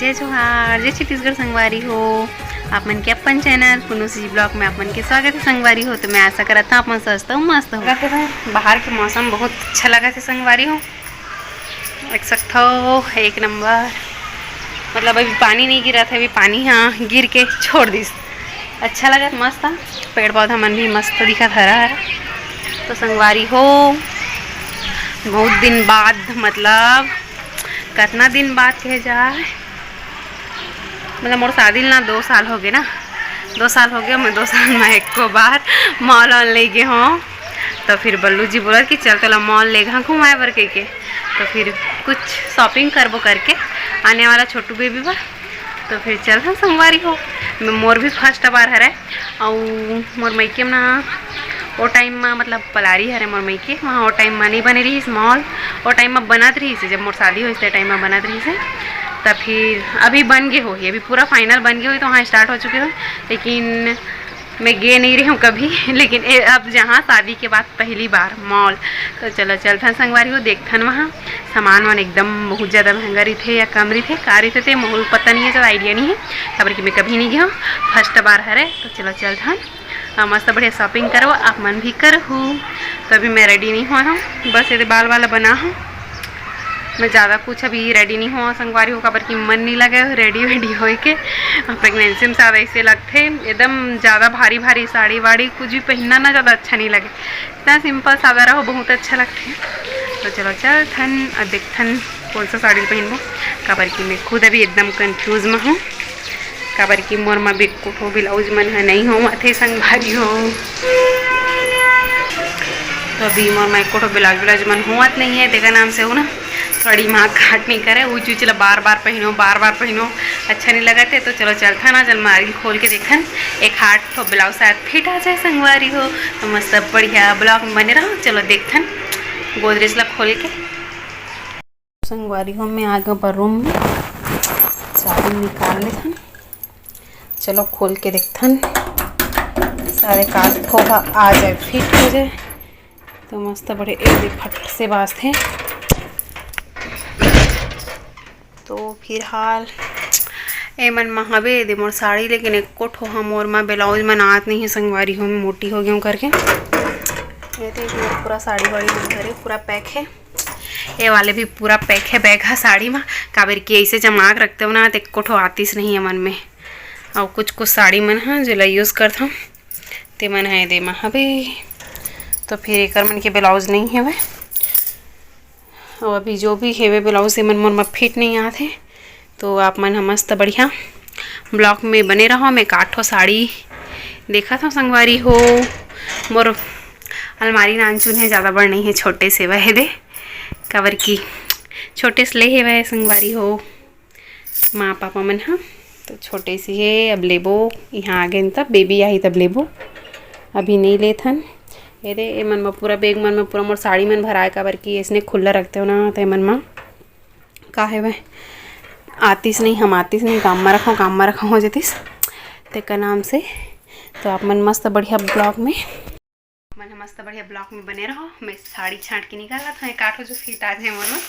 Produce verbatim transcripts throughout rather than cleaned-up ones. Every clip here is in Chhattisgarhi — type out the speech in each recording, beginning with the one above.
जय जोहार, जय छत्तीसगढ़ संगवारी हो। आप मन के अपन चैनल पुनुस जी ब्लॉग में आप मन के स्वागत है संगवारी हो। तो मैं आशा करत हूँ आप मन स्वस्थ हो, मस्त हो। बाहर के मौसम बहुत अच्छा लगा थे संगवारी हो, एक सख्त हो, एक नंबर। मतलब अभी पानी नहीं गिरा था, अभी पानी हाँ गिर के छोड़ दिस। अच्छा लगा, मस्त था। पेड़ पौधा मन भी मस्त दिखत हरा हरा। तो संगवारी हो, बहुत दिन बाद, मतलब कतना दिन बाद कहे जाए, मतलब मोर शादी ला दो साल हो गए ना, दो साल हो गए। मैं दो साल में एको बार मॉल ऑल नहीं गए हूँ। तो फिर बल्लू जी बोला कि चल तोला मॉल ले घा घुमाए बर कह के। तो फिर कुछ शॉपिंग करबो करके आने वाला छोटू बेबी बर। तो फिर चल हम संगवारी हो, मैं मोर भी फर्स्ट बार हरे। अउ मोर मइके म ना, ओ टाइम म मतलब पलारी हरे मोर मइके, वहाँ ओ टाइम म नहीं बने रहिस मॉल। ओ टाइम म बनत रहिस, जब मोर शादी होइस ते टाइम म बनत रहिस। त फिर अभी बन गए होही, अभी पूरा फाइनल बन गए होही, तो वहाँ स्टार्ट हो चुके होही। लेकिन मैं गे नहीं रही हूँ कभी लेकिन ए, अब जहाँ शादी के बाद पहली बार मॉल। तो चलो चलथन संगवारी हो, देखथन वहाँ सामान वान एकदम बहुत ज़्यादा महंगा रहिथे या कम रहिथे, का रहिथे ते मोहू पता नहीं है, ज़्यादा आइडिया नहीं है, काबर कि मैं कभी नहीं गया हूँ, फर्स्ट बार हरे। तो चलो चलथन, अ, मस्त बढ़िया शॉपिंग करो, आप मन भी करहू। तो अभी मैं रेडी नहीं हुआ हूँ, बस ये बाल वाला बना हूँ। मैं ज़्यादा कुछ अभी रेडी नहीं हुआ संगवारी हो, काबर कि मन नहीं लगे रेडी वेडी होए के। प्रेगनेंसी में शायद ऐसे लगथे, एकदम ज़्यादा भारी भारी साड़ी वाड़ी कुछ भी पहनना ना ज़्यादा अच्छा नहीं लगे। इतना सिंपल सादा रहो, बहुत अच्छा लगथे। तो चलो चलथन अउ देखथन कौन सा साड़ी पहनबो, काबर कि मैं खुद अभी एकदम कंफ्यूज में हूँ, काबर कि मोर मा बिक्कू ठो ब्लाउज मन ह नहीं होवत हे संगवारी हो। तो अभी मोर मा एको ठो ब्लाउज ब्लाउज मन होवत नहीं है, तेकर नाम से वो ना थोड़ी माँ काट नहीं करे, ऊँच ऊँच ला बार बार पहनो, बार बार पहनो, अच्छा नहीं लगत है। तो चलो चलथन आज अलमारी खोल के देखन, एक आठ ठो ब्लाउज शायद फिट आ जाए संगवारी हो। तो मस्त बढ़िया ब्लॉग में बने रहो। चलो देखथन गोदरेज ला खोल के। संगवारी हो, मैं आ गया पर रूम में, चाबी निकाल लेथन। चलो खोल के देखथन, सारे काट ठो ह आ जाए, फिट हो जाए। तो मस्त बड़े एक दे फट से बाजथे। तो फिलहाल ए मन मा हवे दे मोर साड़ी, लेकिन एको ठो ह मोर मा ब्लाउज मन आत नहीं है संगवारी हो, मैं मोटी हो गई हूँ करके। ये तो एक मोर पूरा साड़ी वाड़ी मन घरे पूरा पैक है। ये वाले भी पूरा पैक है बैग हा साड़ी मा, काबर कि ऐसे जमा के रखते हो ना तो एको ठो आतिस नहीं है मन में। और कुछ कुछ साड़ी मन हा जो ला यूज करथम ते मन है दे मा हवे। तो फिर एकर मन के ब्लाउज नहीं हवे। और अभी जो भी हेवे ब्लाउज, एमन मोर मा फिट नहीं आत हे। तो आप मन ह मस्त बढ़िया ब्लॉग में बने रहो। मैं काठो साड़ी देखत हूँ संगवारी हो, मोर अलमारी नानचुन है, ज़्यादा बड़ नहीं है, छोटे से वह दे, काबर की छोटे से ले हेवय संगवारी हो माँ पापा मन ह। तो छोटे सी है, अब लेबो, यहाँ आ गए तब बेबी आही तब लेबो, अभी नहीं लेथन। ये दे, एमन म पूरा बैग मन म पूरा मोर साड़ी मन भराए, काबर कि इसने खुला रखते हो ना, तो एमन म का हेवय, आतिस नहीं, हम आतिस नहीं, काम म रखो, काम म रखो हो जतिस, तेकर नाम से। तो आप मन मस्त बढ़िया ब्लॉग में, मन ह मस्त बढ़िया ब्लॉग में बने रहो। मैं साड़ी छांट के निकालत हूँ, काठो जो फिट आ जाए मोर में,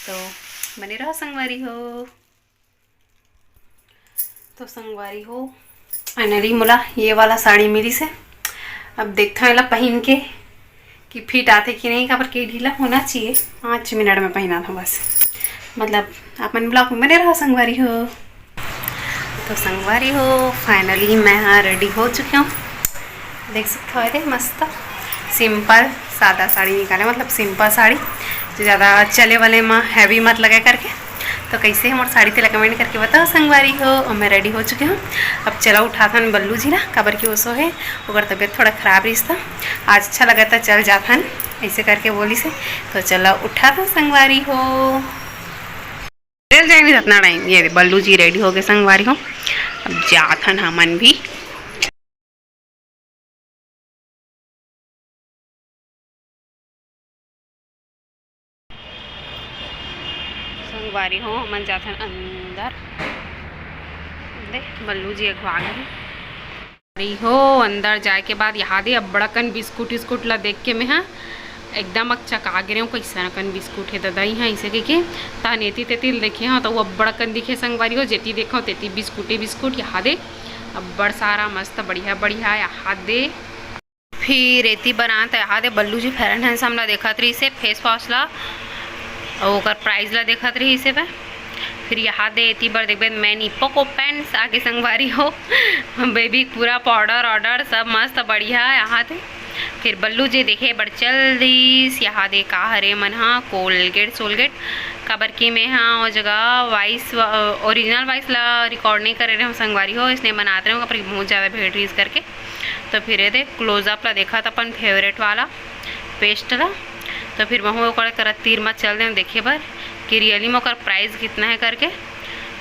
तो बने रहो संगवारी हो। तो संगवारी हो, फाइनली मोला ये वाला साड़ी मिलिस हे। अब देखथन एला पहिन के कि फिट आथे कि नहीं, काबर कि ढीला होना चाहिए। पाँच मिनट में पहिना था बस, मतलब अपन ब्लॉग में बने रहो संगवारी हो। तो संगवारी हो, फाइनली मैं हाँ रेडी हो चुकी हूँ। देख सकते हो, ये मस्त सिंपल सादा साड़ी निकाले, मतलब सिंपल साड़ी जो ज़्यादा चले वाले में हैवी मत लगे करके। तो कैसे हे मोर साड़ी, तेला कमेंट करके बताओ संगवारी हो। और मैं रेडी हो चुकी हूँ। अब चलो उठाथन बल्लू जी ला, काबर कि वो सो है, ओकर तबीयत थोड़ा खराब रहिस, तो आज अच्छा लगा था, चल जाथन, ऐसे करके बोलिस हे। तो चलो उठाथन संगवारी हो। चल जाएंगे जितना टाइम। ये दे, बल्लू जी रेडी हो गए संगवारी हो, अब जाथन हमन भी। संगवारी हो, हमन जाथन अंदर। देख, बल्लू जी अगवा गए। संगवारी हो, अंदर जाए के बाद यहाँ दे अब्बड़कन बिस्कुट उस्कुट ला देख के मैं हा एकदम अकचका गे रेहेंव, कइसन अकन बिस्कुट हे ददा इहाँ, अइसे कहिके। तहन एती तेती ल देखे हंव, त वो अब्बड़ अकन दिखे संगवारी हो, जेती देखंव तेती बिस्कुटे बिस्कुट, यहाँ दे अब्बड़ सारा मस्त बढ़िया बढ़िया, यहाँ दे। फिर एती बर आन त यहाँ दे बल्लू जी Fair and Handsome ला देखत रहिस हे, face wash ला, अउ ओकर price ला देखत रहिस हे वह। फिर यहाँ दे एती बर देखबे, मैनी पोको पैंट्स आगे संगवारी हो, बेबी पूरा पाउडर ऑर्डर सब मस्त बढ़िया यहाँ दे। फिर बल्लू जी देखे बर चल दिस, यहाँ दे का हरे मन हा कोलगेट सोलगेट, काबर कि मैं हा वो जगह वॉइस, ओरिजिनल वॉइस ला रिकॉर्ड नहीं करे रहे हूँ संगवारी हो, इसने बनाते रहे हूँ, काबर कि बहुत ज़्यादा भीड़ रहीस करके। तो फिर ये दे क्लोजअप ला देखा था अपन फेवरेट वाला पेस्ट ला, तो फिर वहूँ ओकर करा तीर म चल दें देखे बर कि रियली में ओकर प्राइस कितना है करके।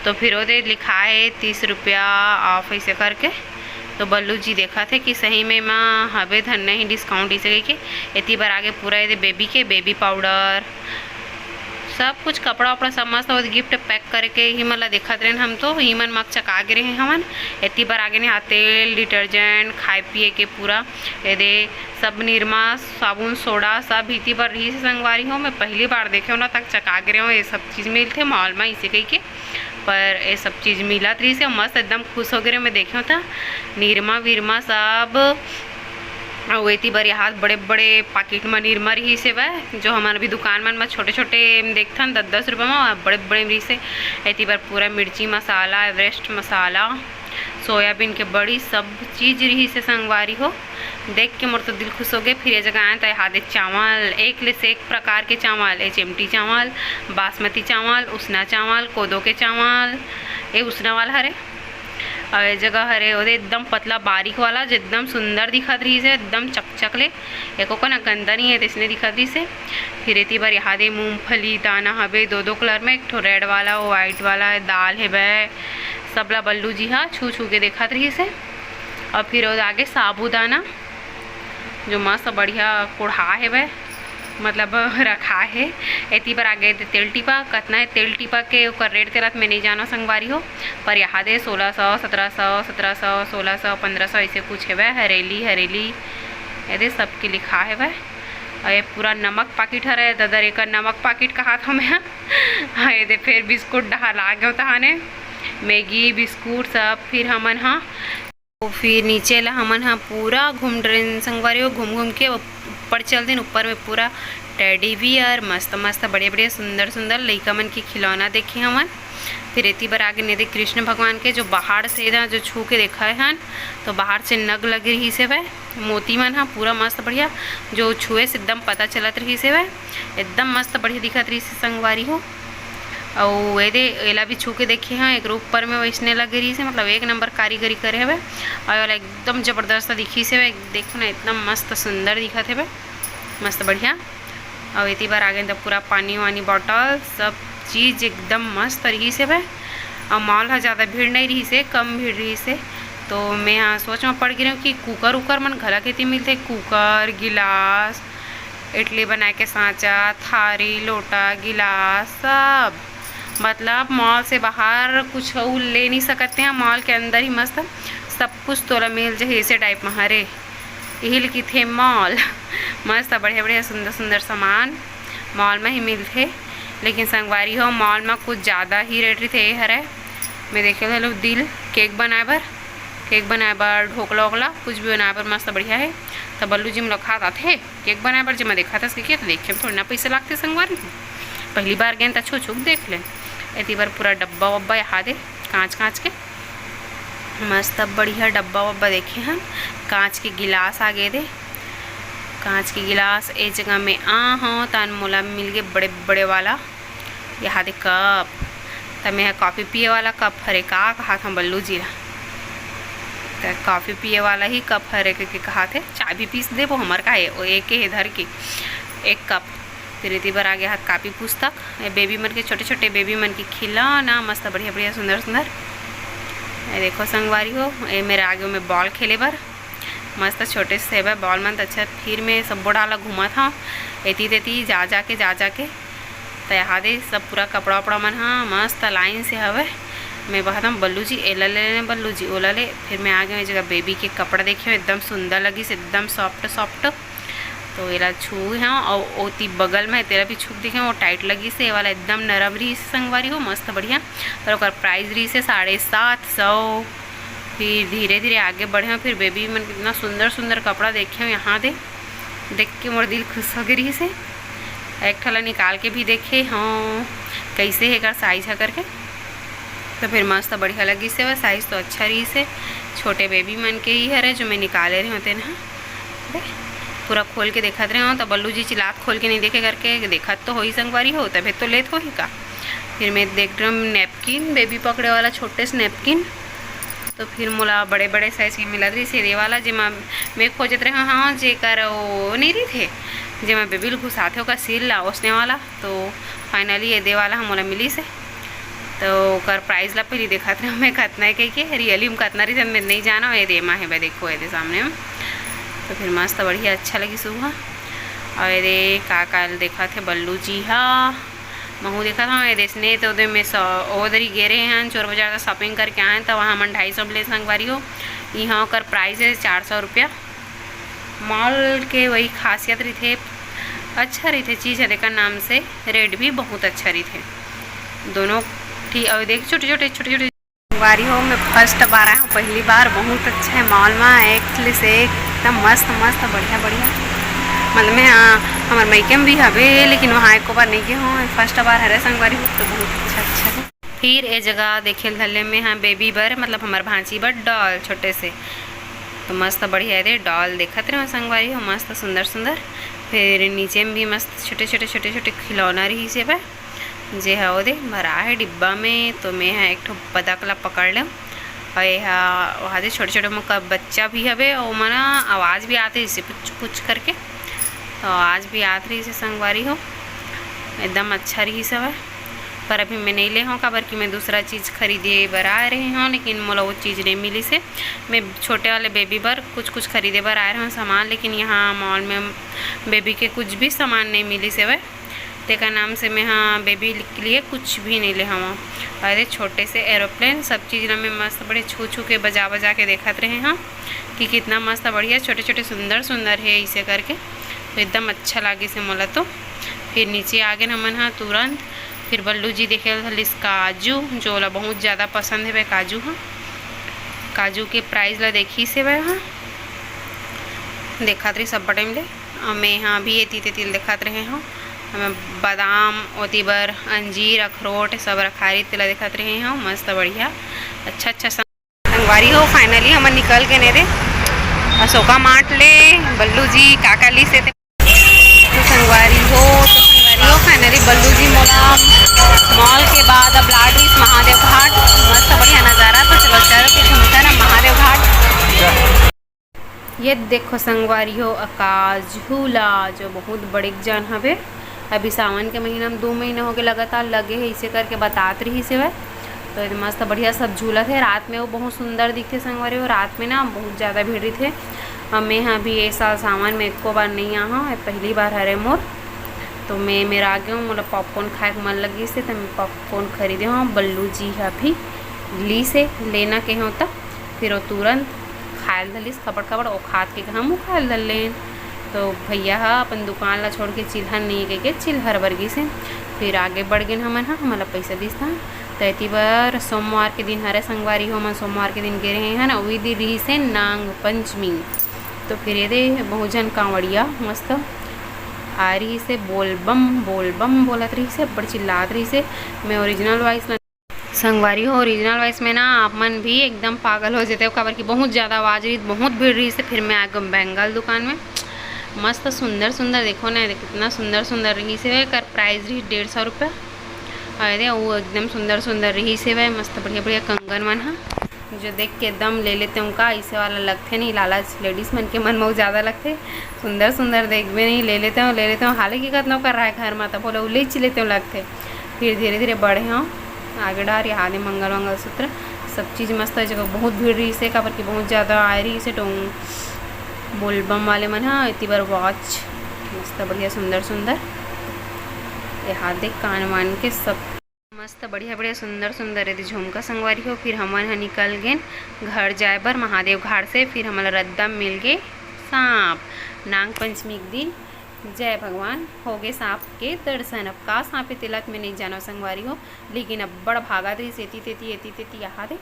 तो फिर वो दे लिखा है तीस रुपया ऑफ ऐसे करके। तो बल्लू जी देखा थे कि सही में माँ हबे धन नहीं डिस्काउंट इसे कहिके। एती बर आगे पूरा ये दे बेबी के बेबी पाउडर, सब कुछ कपड़ा वपड़ा सब मस्त होत, गिफ्ट पैक करके ही मन ला देखत रहेन हम, तो ही मन मक चका गे रहे हवन। एती बर आगे ने हा तेल, डिटर्जेंट, खाए पिए के पूरा एदे सब निरमा, साबुन, सोडा सब इती बर रही से संगवारी हो। मैं पहली बार देखे हूँ ना, तक चका गे रहे हूँ, ये सब चीज मिलथे मॉल में इसे कहिके, पर ये सब चीज मिलत रही से मस्त एकदम खुश हो गे रहे। मैं देखे हूँ था निरमा विरमा सब अउ एती बर यहाँ बड़े-बड़े पाकिट म निरमा रिहिस हेवय, जो हमन अभी दुकान मन म छोटे-छोटे म देखथन दस दस रुपया म, बड़े-बड़े रिहिस हे। एती बर पूरा मिर्ची मसाला, एवरेस्ट मसाला, सोयाबीन के बड़ी, सब चीज रिहिस हे संगवारी हो। देख के मोर तो दिल खुश हो गे। फिर ये जगह आए त यहाँ दे चावल, एक ले से एक प्रकार के चावल, एच एम टी चावल, बासमती चावल, उसना चावल, कोदो के चावल, ये उसना वाला हरे। अउ ये जगह हरे ओदे एकदम पतला बारीक वाला, जो एकदम सुंदर दिखत रहिस हे, एकदम चकचक ले, एको कन गंदा नहीं है, तइसने दिखत रहिस हे। फिर एती बर यहाँ दे मूंगफली दाना हवे दो दो कलर में, एक ठो रेड वाला, व्हाइट वाला, दाल हेवय, सबला बल्लू जी हा छू छू के देखत रहिस हे। अउ फिर ओदे आगे साबूदाना, जो मस्त बढ़िया कुढ़ा हेवय, मतलब रखा हे। एती बर आगे दे तेल टिपा, कतना हे तेल टिपा के ओकर रेट तेला त मैं नइ जानव संगवारी हो, पर यहाँ दे सोलह सौ, सत्रह सौ, सत्रह सौ, सोलह सौ, पन्द्रह सौ ऐसे कुछ हेवय। हरेली, हरेली, एदे सबके लिखा हेवय। अउ ये पूरा नमक पाकिट हरे, ददर एकर नमक पाकिट कहात हव मैं हा। हाँ, एदे फेर बिस्कुट डहार ला गेव तहाने, मैगी बिस्कुट सब। फिर हमन हा तो फिर नीचे ला हमन ह पूरा घूम डरेन संगवारी हो, घूम घूम के ऊपर चल देन। ऊपर में पूरा टेडी बियर, मस्त मस्त, बढ़िया बढ़िया, सुंदर सुंदर लइका मन के खिलौना देखे हमन। फिर एती बर आगे ने दे कृष्ण भगवान के, जो बाहर से ना, जो छू के देखा हन, तो बाहर से नग लगे रहिस हेवय, मोती मन ह पूरा मस्त बढ़िया, जो छुए से एकदम पता चलत रहिस हेवय, एकदम मस्त बढ़िया दिखत रहिस हे संगवारी हो। अउ एदे, एला भी छू के देखे हन, एकरो ऊपर में वैसने लगे रहिस हे, मतलब एक नंबर कारीगरी करे हवे। अउ एला एकदम जबरदस्त दिखिस हे, देखो ना, एकदम मस्त सुंदर दिखत हेवय, मस्त बढ़िया। अउ एती बर आगे त पूरा पानी वानी बॉटल, सब चीज एकदम मस्त रहिस हेवय। अउ मॉल ह ज़्यादा भीड़ नहीं रहिस हे, कम भीड़ रहिस हे, तो मैं ह सोच म पड़ गे रहेंव कि कुकर उकर मन घला केती मिलथे, कुकर, गिलास, इडली बनाए के सांचा, थारी, लोटा, गिलास, सब। मतलब मॉल से बाहर कुछ अउ ले नहीं सकते हैं, मॉल के अंदर ही मस्त सब कुछ तोला मिल जाही, ऐसे टाइप में हरे। यही ल किथे मॉल। मस्त बढ़िया बढ़िया सुंदर सुंदर सामान मॉल में ही मिलथे। लेकिन संगवारी हो, मॉल में कुछ ज़्यादा ही रेट रहिथे। ये हरे, मैं देखे घलो दिल, केक बनाए बर, केक बनाए बर, ढोकला ओकला, कुछ भी बनाए बर मस्त बढ़िया हे। त बल्लू जी मोला खात आथे। केक बनाए बर जेमा देखा था, सीखे तो देखे में थोड़ी ना पैसा लागते संगवारी हो। पहली बार गेन त छू छू के देख लेन। एती बर पूरा डब्बा वब्बा यहाँ दे, कांच कांच के मस्त बढ़िया डब्बा वब्बा देखे हन। कांच के गिलास आगे दे, कांच के गिलास। ए जगह में आ हो तन मोला मिल गे बड़े बड़े वाला यहाँ दे कप। त मैं ह कॉफी पिए वाला कप हरे का कहात हूँ बल्लू जी ला, त कॉफी पिए वाला ही कप हरे के, के कहात हे। चाय भी पीस देबो, हमर का हे, ओ एक हे धर के एक कप। फिर एती बर आगे हाथ कॉपी पुस्तक, ए बेबी मन के, छोटे छोटे बेबी मन के खिलौना, मस्त बढ़िया बढ़िया सुंदर सुंदर। ए देखो संगवारी हो, ए मेरे आगे में बॉल खेले बर मस्त छोटे से हेबे बॉल मन। त अच्छा, फिर मैं सब्बो डाला घूमत हूँ एती तेती जा जा के, जा जा के। त यहाँ दे सब पूरा कपड़ा वपड़ा मन ह मस्त लाइन से हवे। मैं बहुत हम बल्लू जी एला ले लेने, बल्लू जी ओला ले। फिर मैं आ गए जगह बेबी के कपड़ा देखे हूँ, एकदम सुंदर लगिस, एकदम सॉफ्ट सॉफ्ट। तो एला छुए हव, अउ ओती बगल में तेला भी छू के देखे, वो टाइट लगिस हे, ये वाला एकदम नरम रहिस हे संगवारी हो, मस्त बढ़िया। पर ओकर प्राइस रहिस हे साढ़े सात सौ। फिर धीरे धीरे आगे बढ़े हव, फिर बेबी मन के इतना सुंदर सुंदर कपड़ा देखे हव, यहाँ दे देख के मोर दिल खुश हो गे रहिस हे। एक ठो ला निकाल के भी देखे हव कैसे हे एकर साइज ह करके, तो फिर मस्त बढ़िया लगिस हे। साइज तो अच्छा रहिस हे, छोटे बेबी मन के ही हरे जो मैं निकाले रहे हव तेन ह। देख, पूरा खोल के देखत रहे हव, तो बल्लू जी चिल्लात, "खोल के नहीं देखे" करके। देखत तो होही संगवारी हो, तभे तो लेत होही का। फिर मैं देख रहे हव नैपकिन, बेबी पकड़े वाला छोटे से नैपकिन। तो फिर मोला बड़े बड़े साइज के मिलत रहिस हे, ये वाला जेमा मैं खोजत रहे हव, जेकर वो नहीं रहिथे, जेमा बेबी ल घुसाथे ओकर सील ला, ओसने वाला। तो फाइनली ये दे वाला ह मोला मिलिस हे। तो ओकर प्राइस ला पहली देखत रहे मैं, कतना हे कहिके, रियली में कतना रहिथे मैं नहीं जानव। ये दे मा हे भाई, देखो ये दे सामने में। तो फिर मस्त बढ़िया अच्छा लगिस सुहा। और ये दे का का देखत हे बल्लू जी हा, महू देखत हव। ये दे इसने तो दे मैं सौ-, ओ दरी गे रहे हन चोर बाजार से शॉपिंग करके आए, तो वहाँ मन ढाई सौ में ले संगवारी हो। यहाँ ओकर प्राइस हे चार सौ रुपया। मॉल के वही खासियत रहिथे, अच्छा रहिथे चीज ह, एकर नाम से रेट भी बहुत अच्छा रहिथे। दोनों ठीक। और देख, छोटे छोटे, छोटे छोटे संगवारी हो, मैं फर्स्ट बार आए हव, पहली बार। बहुत अच्छा हे मॉल में, एक ले से एक एकदम मस्त मस्त, बढ़िया बढ़िया। मतलब मैं, हाँ, हमर मइके में भी हवे, लेकिन वहाँ एको बार नहीं गे हव, फर्स्ट बार हरे संगवारी हो, तो बहुत अच्छा अच्छा हे। फिर ए जगह देखे ल धर ले मैं, हाँ, बेबी बर, मतलब हमर भांची बर डॉल छोटे से। तो मस्त बढ़िया हे रे डॉल, देखत रहे संगवारी हो, मस्त सुंदर सुंदर। फिर नीचे में भी मस्त छोटे छोटे, छोटे छोटे खिलौना रहिस हे बा, जे ह ओदे भरा हे डिब्बा में। तो मैं ह एक ठो बदक ला पकड़ लेव, और ये ह वहाँ दे छोटे छोटे मोका बच्चा भी हवे, और ओमन आवाज भी आथे जैसे पुच पुच करके, तो आवाज भी आत रहिस हे संगवारी हो, एकदम अच्छा रहिस हवय। पर अभी मैं नहीं ले हव, काबर कि मैं दूसरा चीज खरीदे बर आए रहे हव, लेकिन मोला वो चीज नहीं मिलिस हे। मैं छोटे वाले बेबी बर कुछ कुछ खरीदे बर आए रहे हव सामान, लेकिन यहाँ मॉल में बेबी के कुछ भी सामान नहीं मिलिस हवय, तेकर नाम से मैं हा बेबी के लिए कुछ भी नहीं ले हव। अरे छोटे से एरोप्लेन, सब चीज ला मैं मस्त बड़े छू छू के, बजा बजा के देखत रहे हव कि कितना मस्त बढ़िया छोटे छोटे सुंदर सुंदर हे, इसे करके तो एकदम अच्छा लागिस हे मोला तो। फिर नीचे आ गेन हमन ह तुरंत। फिर बल्लू जी देखे ल धरिस काजू, जो ओला बहुत ज़्यादा पसंद हे काजू ह। काजू के प्राइस ला देखिस हे वह ह, देखत रहिस अब्बड़ टाइम ले। अउ मैं ह अभी एती तेती ल देखत रहे हव। हमें बादाम, ओती बर अंजीर, अखरोट सब रखाय रहिस, तेला देखत रहे हव। मस्त बढ़िया अच्छा अच्छा संगवारी हो, फाइनली हमन निकल गेन एदे अशोका मार्ट ले। बल्लू जी का का लिस हे ते तो संगवारी हो, तो संगवारी हो, फाइनली बल्लू जी मोला मॉल के बाद अब लाय रहिस महादेव घाट। मस्त बढ़िया नजारा, तो चलो चल के घूमता ना महादेव घाट। ये देखो संगवारी हो, आकाश झूला जो बहुत बड़े जान हवे। अभी सावन के महीना में दो महीना हो गए लगातार लगे हे, इसे करके बतात रहिस हवय। तो ये मस्त बढ़िया सब झूलत हे। रात में वो बहुत सुंदर दिखथे संगवारी हो, रात में ना बहुत ज़्यादा भीड़ रहिथे। अउ मैं ह अभी ए साल सावन में एको बार नहीं आ हव, ये पहली बार हरे मोर। तो मैं मेरा आ गया हूँ, मोला पॉपकॉर्न खाए के मन लगिस हे, तो मैं पॉपकॉर्न खरीदे हव। बल्लू जी ह अभी लिस हे, लेना के हो त फिर वो तुरंत खायल धलिस खबड़ खबड़, वो खात के हमहू खायल धर लेन। तो भैया ह अपन दुकान ला छोड़ के चिल्हर नहीं कह के चिल्हर बर गिस हे। फिर आगे बढ़ गेन हमन ह, हमन ला पैसा दिस था। तो एती बर सोमवार के दिन हरे संगवारी हो, हमन सोमवार के दिन गे रहे हन, वही दिन रहिस हे नांग पंचमी। तो फिर ये दे बहुत झन कांवड़िया मस्त आ रहिस हे, बोलबम बोलबम बोलत रहिस हे, बड़ चिल्लात रहिस हे। मैं ओरिजिनल वॉइस ला संगवारी हो, ओरिजिनल वॉइस में ना आप मन भी एकदम पागल हो जेते, काबर कि बहुत ज़्यादा आवाज़ रहिस, बहुत भीड़ रहिस हे। फिर मैं आ गई बेंगल दुकान में, मस्त सुंदर सुंदर, देखो ना, कितना सुंदर सुंदर रहिस हे। एकर प्राइस रहिस डेढ़ सौ रुपया। अरे, वो एकदम सुंदर सुंदर रहिस हे, मस्त बढ़िया बढ़िया कंगन मन ह, जो देख के एकदम ले लेते हूँ का, इसे वाला लगथे नहीं, लालच लेडीज मन के मन में वो ज़्यादा लगथे। सुंदर सुंदर देखबे नहीं, ले लेते हूँ, ले लेते हूँ, हालांकि कतनो कर रहा है घर में, तब बोले वो ले ही लेते हूँ लगथे। फिर धीरे धीरे बढ़े हव आगे डार, यहाँ दे मंगल मंगल सूत्र, सब चीज मस्त हे। जगह बहुत भीड़ रहिस हे, काबर कि बहुत ज्यादा आए रहिस हे टोंग बोलबम वाले मन ह। एती बर वॉच मस्त बढ़िया सुंदर सुंदर, यहाँ दे कान वान के सब मस्त बढ़िया बढ़िया सुंदर सुंदर एदे झुमका संगवारी हो। फिर हमन ह निकल गेन घर जाए बर महादेव घाट से। फिर हमन ला रद्दा म मिल गे सांप। नाग पंचमी के दिन जय भगवान, हो गे सांप के दर्शन। अब का सांप हे तेला त मैं नइ जानव संगवारी हो, लेकिन अब्बड़ भागत रहिस एती तेती, एती तेती, यहाँ दे।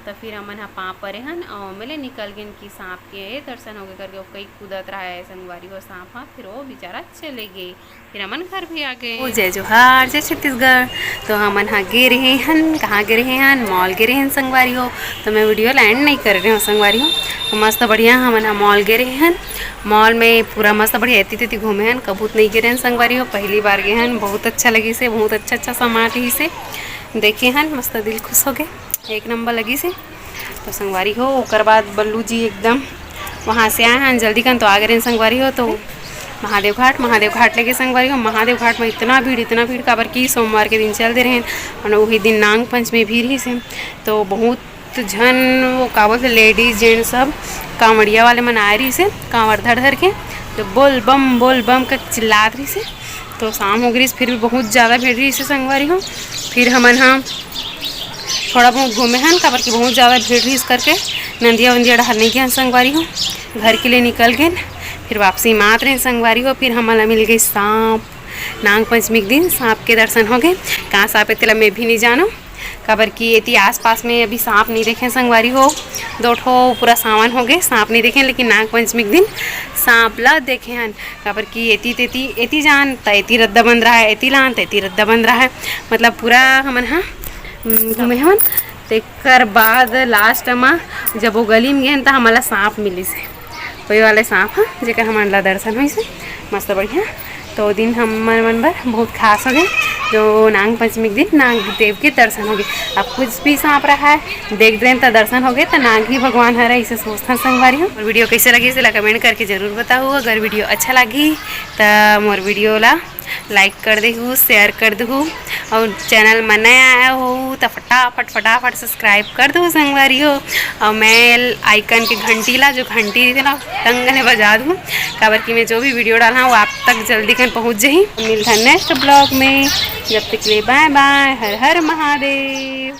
त फिर हमन ह पाँव परे हन अउ ओमे ले निकल गेन कि सांप के दर्शन हो गे करके, ओ कई कूदत रहा है संगवारी हो सांप ह, फिर वो बेचारा चले गे। फिर हमन घर भी आ गे। ओ जय जोहार, जय छत्तीसगढ़। तो हमन ह गे रहे हन, कहाँ गे रहे हन? मॉल गे रहे हन संगवारी हो। तो मैं वीडियो ला एंड नइ कर रहे हूँ संगवारी हो। तो मस्त बढ़िया हमन ह मॉल गे रहे हन। मॉल में पूरा मस्त बढ़िया एती तेती घूमे हन, कभू त नइ गे रहे हन संगवारी हो, पहली बार गे हन। बहुत अच्छा लगिस हे, बहुत अच्छा अच्छा सामान रहिस हे, देखे हन, मस्त दिल खुश हो गे, एक नंबर लगिस हे। तो संगवारी हो, ओकर बाद बल्लू जी एकदम वहाँ से आए हन जल्दी कन, तो आ गे रहेन संगवारी हो। तो महादेव घाट, महादेव घाट ले गे संगवारी हो। महादेव घाट में इतना भीड़, इतना भीड़, काबर कि सोमवार के दिन चल दे रहेन, और वही दिन नांग पंचमी भी रहिस हे। तो बहुत झन, वो का बोलथे, लेडीज जेंट्स सब कांवड़िया वाले मन आए रहिस हे, कांवर धर धर के, तो बोल बम बोल बम करके चिल्लात रहिस हे। तो शाम हो गे रहिस, फिर भी बहुत ज़्यादा भीड़ रहिस हे संगवारी हो। फिर हमन ह थोड़ा बहुत घूमे हन, काबर कि बहुत ज़्यादा भीड़ रहिस करके नंदिया वंदिया डहर नइ गेन संगवारी हो, घर के लिए निकल गेन। फिर वापसी म आत रहेन संगवारी हो, फिर हमन ला मिल गे सांप। नांग पंचमी के दिन सांप के दर्शन हो गे। कहाँ सांप हे तेला मैं भी नइ जानव, काबर कि एती आसपास में अभी सांप नइ देखे संगवारी हो। दो ठो पूरा सावन हो गे सांप नइ देखे, लेकिन नांग पंचमी के दिन सांप ला देखे हन। काबर कि एती तेती, एती जान त एती रद्दा बंद रहा है, एती लान त एती रद्दा बंद रहा है, मतलब पूरा हमन ह, हम्म, घूमे हवन। तेकर बाद लास्ट म जब वो गली में गेन त हमन ला सांप मिलिस हे, वही वाले सांप ह, जेकर हमन ला दर्शन होइस हे, मस्त बढ़िया। तो दिन हमर मन बर बहुत खास हो गे, जो नांग पंचमी के दिन नाग देव के दर्शन हो गे। अब कुछ भी सांप रहा है, देख देन त दर्शन हो गे, त नाग ही भगवान हरे, इसे सोचथन संगवारी हो। और वीडियो कैसे लगी, इसे ला कमेंट करके जरूर बताओ। अगर वीडियो अच्छा लगी त मोर वीडियो ला लाइक कर देहू, शेयर कर देहू, और चैनल में नया आया हो त फटाफट फटाफट सब्सक्राइब कर दो संगवारी हो, और बेल आइकन के घंटी ला, जो घंटी रहिथे ना, टंग ले बजा दो, काबर कि मैं जो भी वीडियो डालहूँ वो आप तक जल्दी कन पहुँच जाही। मिलथन नेक्स्ट ब्लॉग में, जब तक के लिए बाय बाय, हर हर महादेव।